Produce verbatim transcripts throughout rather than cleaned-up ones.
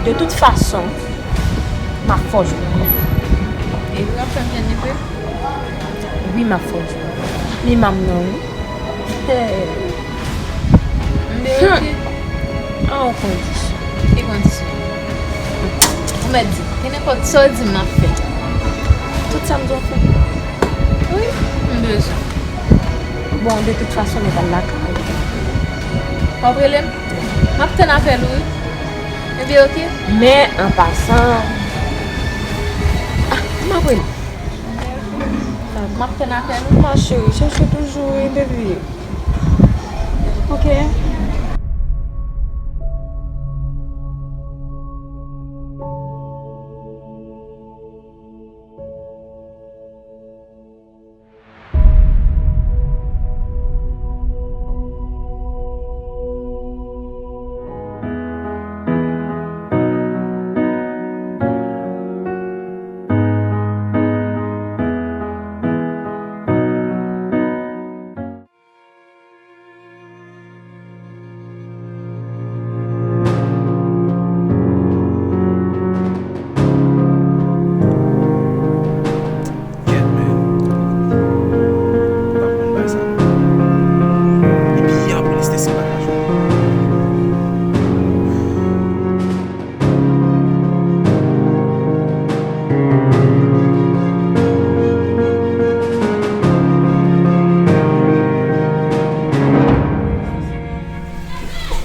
De tout fason, m ap fè w jwenn li. E w ap fè m jwenn li vre? Wi, m ap fè w jwenn li. Li manm nan, wi. M deyote. An yon kondisyon. Ki kondisyon? Ou mèt di. Ki nenpòt sa w di m, m ap fè. Tout sa m di w fè. Wi, m bezwen. Bon, de tout fason, nou pral lakay. W ap rele m? M ap tann apèl ou, wi. Ebyen, oke. Men, an pasan, ah, m ap rele. M ap tann apèl ou. Ma chérie, chèche toujou, wi, baby. Oke. Kèt, men. M pa konn bagay sa. Li byen anpil, Stacy pa ka jwe.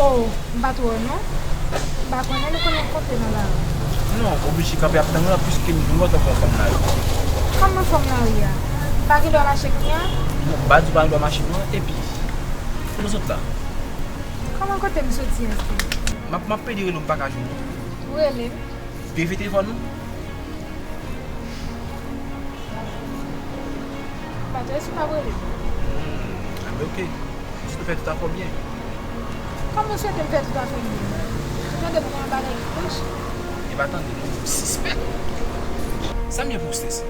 Oh, m pa t wè w non. M pa konnen nou konn rankontre nan lari. Non, oblije kanpe ap tann ou la, piske m jwenn ou antanke yon fanm lari. Kòman fanm lari a? M pa gen dwa mache kounye a? Non, m pa di w pa gen dwa mache non, epi, kote w sot la? Kòman kote m soti an, Stacy? M ap, m ap pede rele w, m pa ka jwenn ou. Ou rele m? Peye telefòn ou? Patwè, si w pa rele m. Anben, oke. Jis nou fè tout afè w byen. Kòman w swete m fè tout afè m byen? Ou tande m kòm yon bagay ki pwòch? E pa tande, non, m sispèk. Sa m ye pou w, Stacy?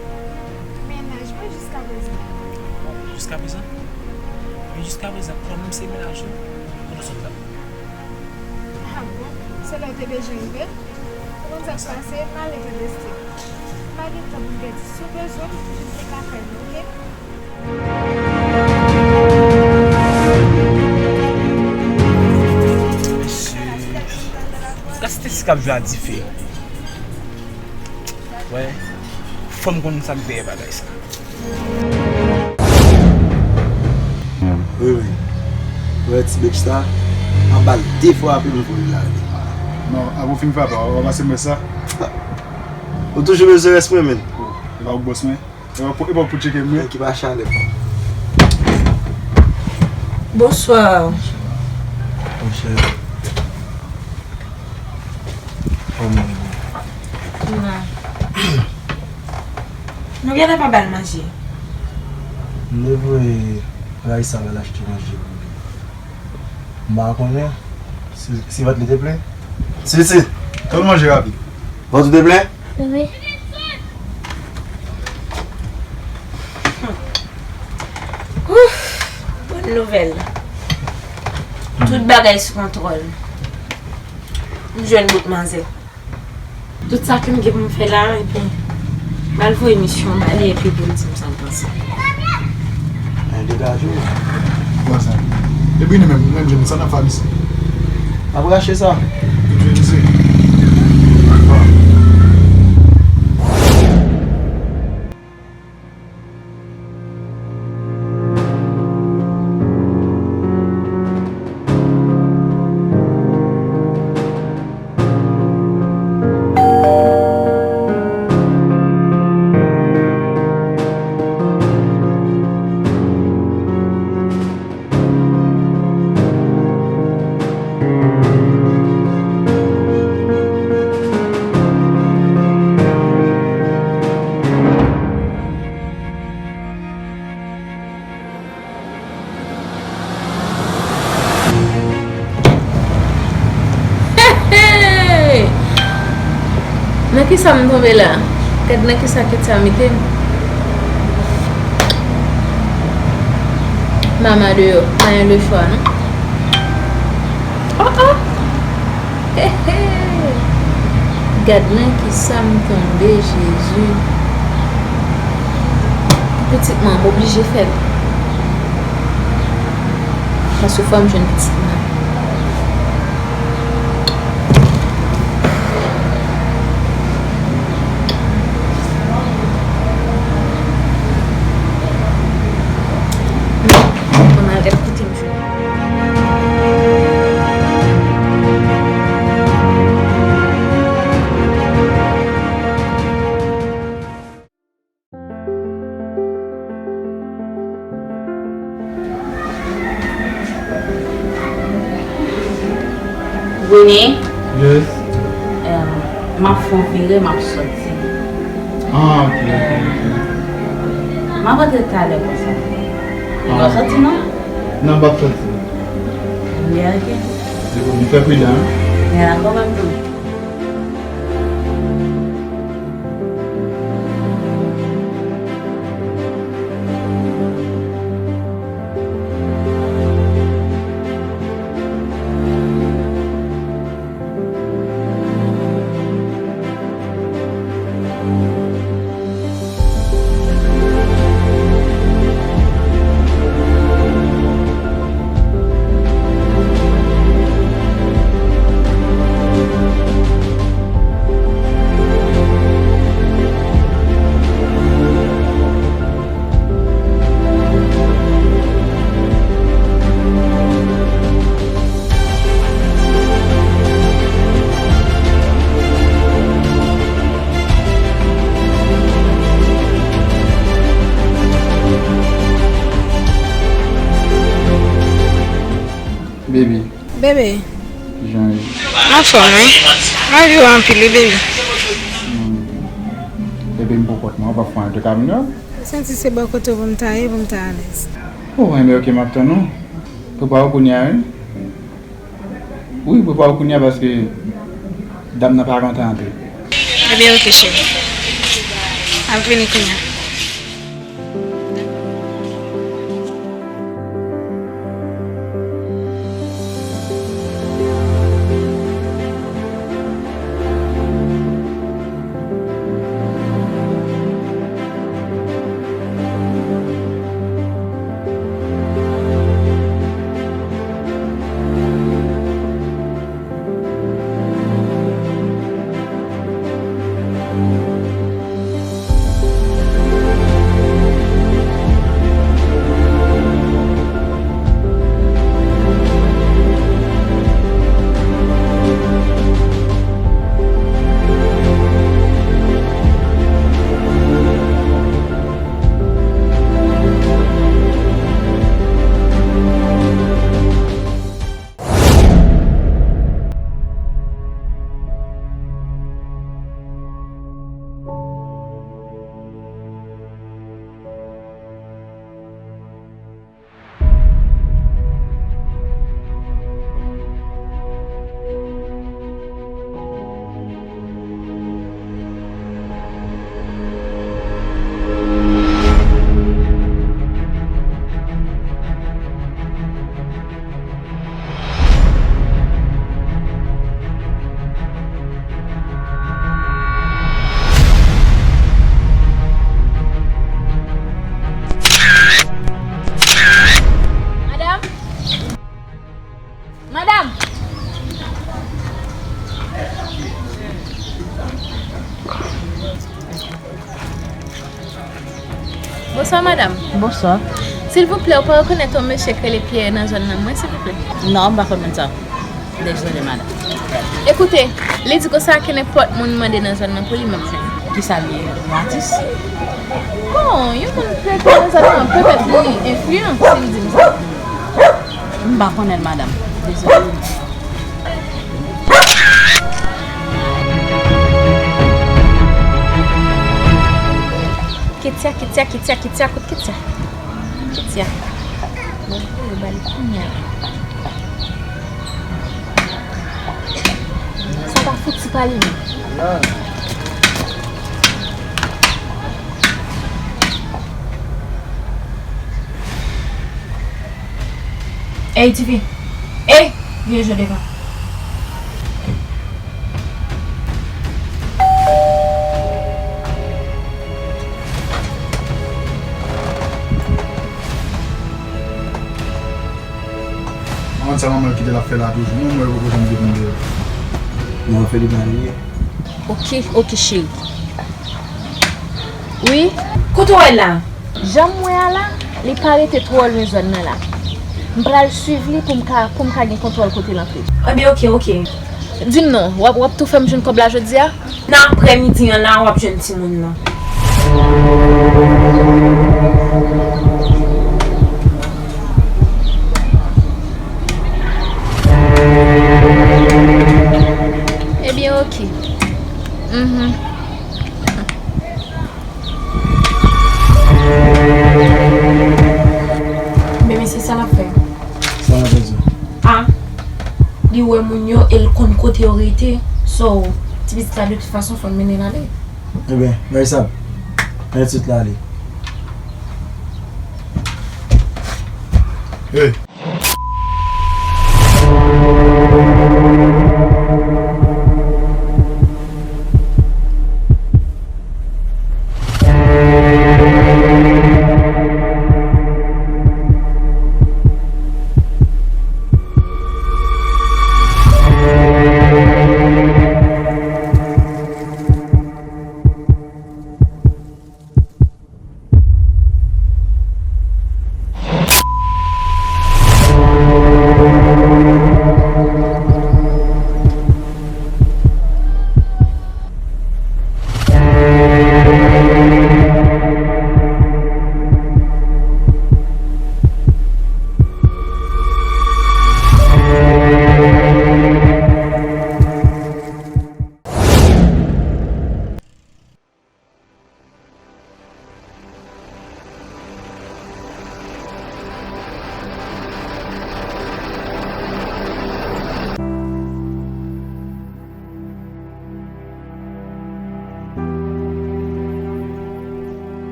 Mennaj mwen jiskaprezan. Bon, jiskaprezan? Men jiskaprezan, kòm se mennaj ou, kote w sot la? Ah bon? Se la w te bezwen rive? Ou konn sa k pase, m ale tande Stacy. M pa gen tan pou m pèdi. Si w bezwen m, jis di m lakay mwen, oke? Mesye, gade Stacy k ap jwe a dife. Wè, fò m konn sa k dèyè bagay sa. Wi, wi. Wè ti bèch sa, m ap ba l de fwa apre m voye l ale. Non, apre w fin frape a, w a pase m wè sa. Ou toujou bezwen rès mwen, menn. E pa ou k bòs mwen? E pa, e pa ou k pou tcheke m, menn? Ki pa chalè. Bonswa. Monchè. Kòman w ye? M la. Nou genlè pa ba l manje. M te voye Raïssa al achte manje pou li. M pa konnen si, si vant li te plen. Sisi, fè l manje rapid. Vant ou te plen? Wi. Ouf, bòn nouvèl. Tout bagay sou kontwòl. M jwenn bout manzè. Tout sa ke m gen pou m fè la, epi m al voye misyon ba li, epi pou l di m sa l panse. Men degaje w. Bon, sa. Epi nou menm, nou menm jwenn sa n ap fè isi. N ap rache sa. Nou jwenn isi. Bon. Hey! Nan kisa m tonbe la? Gad nan kisa Ketia mete m. Mama deyò, pa gen lechwa non. Oh, oh! Hey, hey! Gad nan kisa m tonbe, Jezi. Pitit mwen, m oblije fè l. Paske fò m jwenn pitit mwen. Mwen al kote m jwenn. Rene, yes. Em, m ap fè yon vire, m ap soti. Ah, ok, ok, ok. M ap antre talè konsa. Ou pa soti, non? Non, m p ap soti. Byen, ok. Li fè pridan, wi. Gen la kanmenm tou. Baby. Bebe. Kijan w ye? M anfòm, wi. M anvi w anpil, wi, bebe. Hmm. Bebe, m pou kont mwen, w pa fè anyen, te ka vin la? M santi se bò kote w pou m ta ye, pou m ta alèz. O, enben, ok, m ap tann ou. Prepare w kounye a, wi. Wi, prepare w kounye a paske dam nan pa kontan anpil. Ebyen, ok, cheri. M ap vini kounye a. Madanm? Madanm! Bonswa, madanm. Bonswa. Silvouplè, ou pa rekonèt yon mesye k rele Pyè nan zòn nan mwen, silvouplè? Non, m pa konn moun sa. Dezole, madanm. Ekoute, li di konsa ke nenpòt moun mande nan zòn nan pou li, m ap jwenn. Kisa l ye? Yon atis? Bon, yon moun k rete nan zòn nan, petèt li enfliyan, si l di m sa. M pa konnen l, madanm. Dezole. Ketya, Ketya, Ketya, Ketya, kot Ketya? Ketya. Mwen voye ba li kounye a. Sa pa fouti pale non. Ey, tifi. Ey, vye je devan. Konn sa manman l kite l ap fè la toujou. Mwen, mwen poko janm depann de yo. Non, Felipe li ye. Ok, ok, cheri. Wi? Kote w al la? Jan m wè a la, li pa rete twò lwen zòn nan la. M pral swiv li pou m ka, pou m ka gen kontwòl kote l antre. Ebyen, ok, ok. Di m non, w ap, w ap tou fè m jwenn kòb la jodi a? Nan aprèmidi an la, w ap jwenn timoun nan. Ebyen, ok. Mhm. Men mesye, sa l ap fè? Sa l ap fè di? A, li wè moun yo e l konn kote yo rete. So, ti pitit la, de tout fason, fò n mennen l ale. Ebyen, Marisab, men tout la ale. Hey!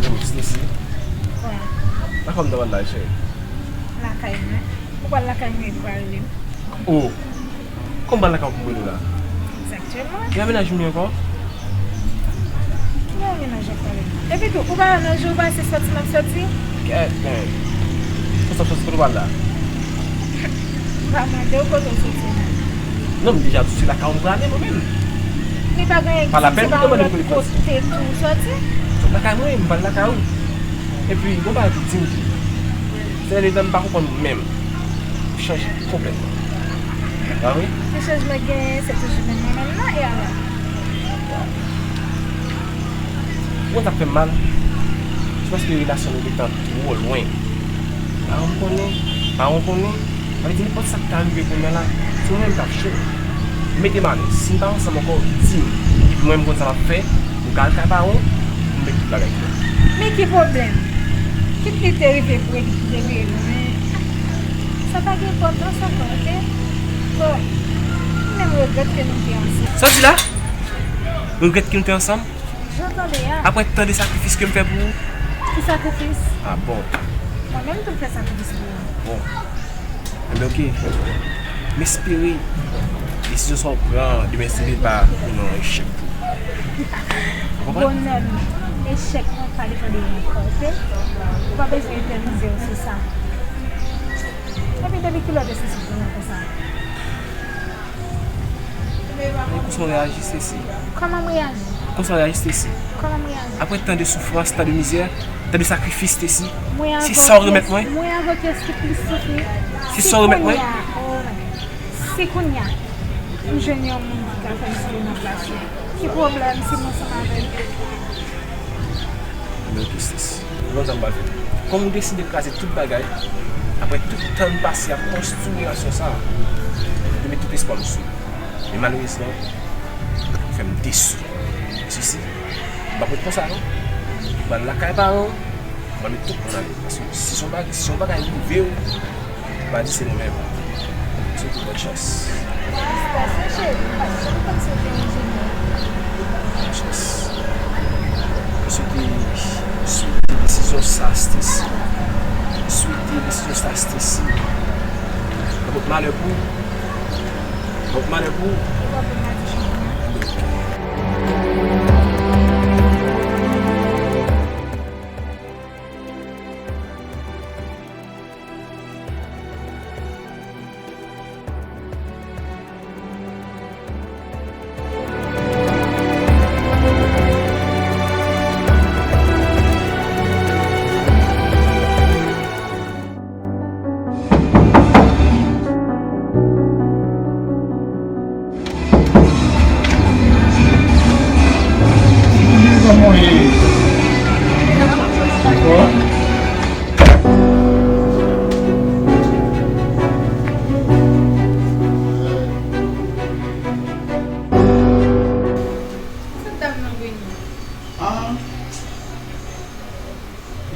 Oh, Stacy. Wè. Lakòm nan wè la, cheri. Lakay mwen. Ou pral lakay mwen epi w pa rele m? Oh. Kòman m pral lakay ou pou m rele w la? Egzakteman. Gen menaj ou ankò? Ki menaj ak pale? Epi tou, ou pa wè nan jou pase sòti m ap sòti? Kèt, men. Sòti, sòti, kote w pral la? M pa mande w kote w soti la. Non, m deja di w se lakay ou m prale mwen menm. Li pa gen egzanp, se pa yon lòt kote tou w soti. Lakay mwen, m pral lakay ou. Epi, gon bagay pou di m tou. Se lè m pa konprann ou menm. Ou chanje konplètman. A wi? Ki chanjman k genyen, se toujou menm mwen menm nan, e alò? Ou konn sa k fè m mal? Se paske relasyon nou gentan twò lwen. Paran m konnen, paran w konnen, sa vle di nenpòt sa k ta rive kounye a la, se ou menm k ap cho. Mete m alèz. Si n pa ansanm ankò, di m. Epi mwen, m konn sa m ap fè, m ka al kay paran w, m met tout bagay klè. Men ki pwoblèm? Kit li te rive pre, kit li te vire lwen. Sa pa gen enpòtans ankò, oke? Bon, m menm regrèt ke nou te ansanm. Sa w di la? Regrèt ke nou te ansanm? Jan w tande a. Apre tan de sakrifis ke m fè pou ou? Ki sakrifis? A bon. Mwen menm tou m fè sakrifis pou ou. Bon. Enben, oke. M espere desizyon sa w pran demen se vin pa yon echèk pou ou. Ou konprann? Bonè m, echèk mwen pa depann de ou ankò, oke? Ou pa bezwen etènize w sou sa. Epi depi kilè w te santi w konsa? Men konsa w reyaji, Stacy? Kòman m reyaji? Konsa w reyaji, Stacy? Kòman m reyaji? Apre tan de soufrans, tan de mizè, tan de sakrifis, Stacy, se sa w remèt mwen? Mwen avè w ki plis soufri. Se sa w remèt mwen? Si kounye a, oh, si kounye a, m jwenn yon moun ki ka fè m souri nan plas ou, ki pwoblèm si m ansanm avè l? Mwen oke, Stacy. Ou konn sa m pral fè? Kòm ou deside kraze tout bagay, apre tout tan n pase ap konstwi relasyon sa a, m te met tout espwa m sou ou. Men malerezman, ou fè m desi. Stacy, m p ap ret konsa non. M pral lakay paran w, m pral met tout moun ale. Paske si se yon bagay, si se yon bagay rive w, pa di se mwen menm. M swete w bòn chans. Felisitasyon, cheri. M pa t janm panse w te yon jenè. Bòn chans. M swete, m swete desizyon sa, Stacy. M swete desizyon sa, Stacy. Nan pote malè pou ou. Nan pote malè pou ou. Ou pa pou madichon pou mwen. Anben, oke.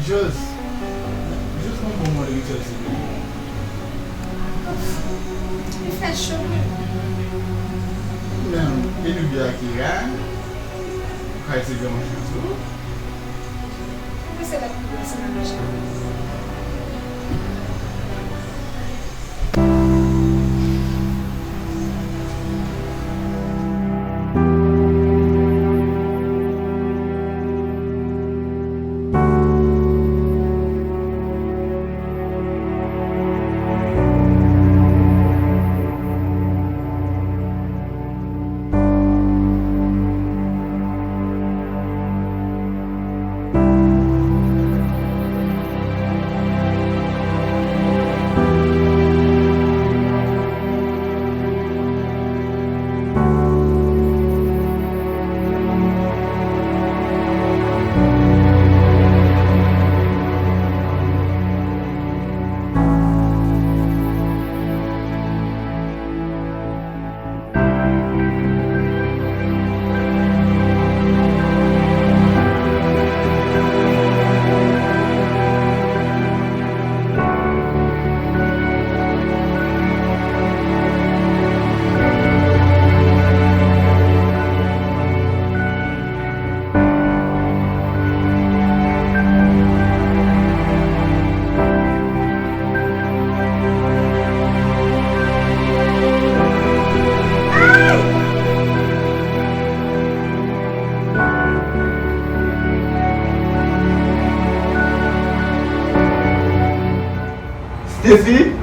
Jòs, jòs, yon bon mòn Richard, silvouplè. Li fè cho, wi. Menm, e Loubi a ki la, ou ka eseye fè yon chans, wi. Ou se la pou kòmanse nan lòj la. Stacy?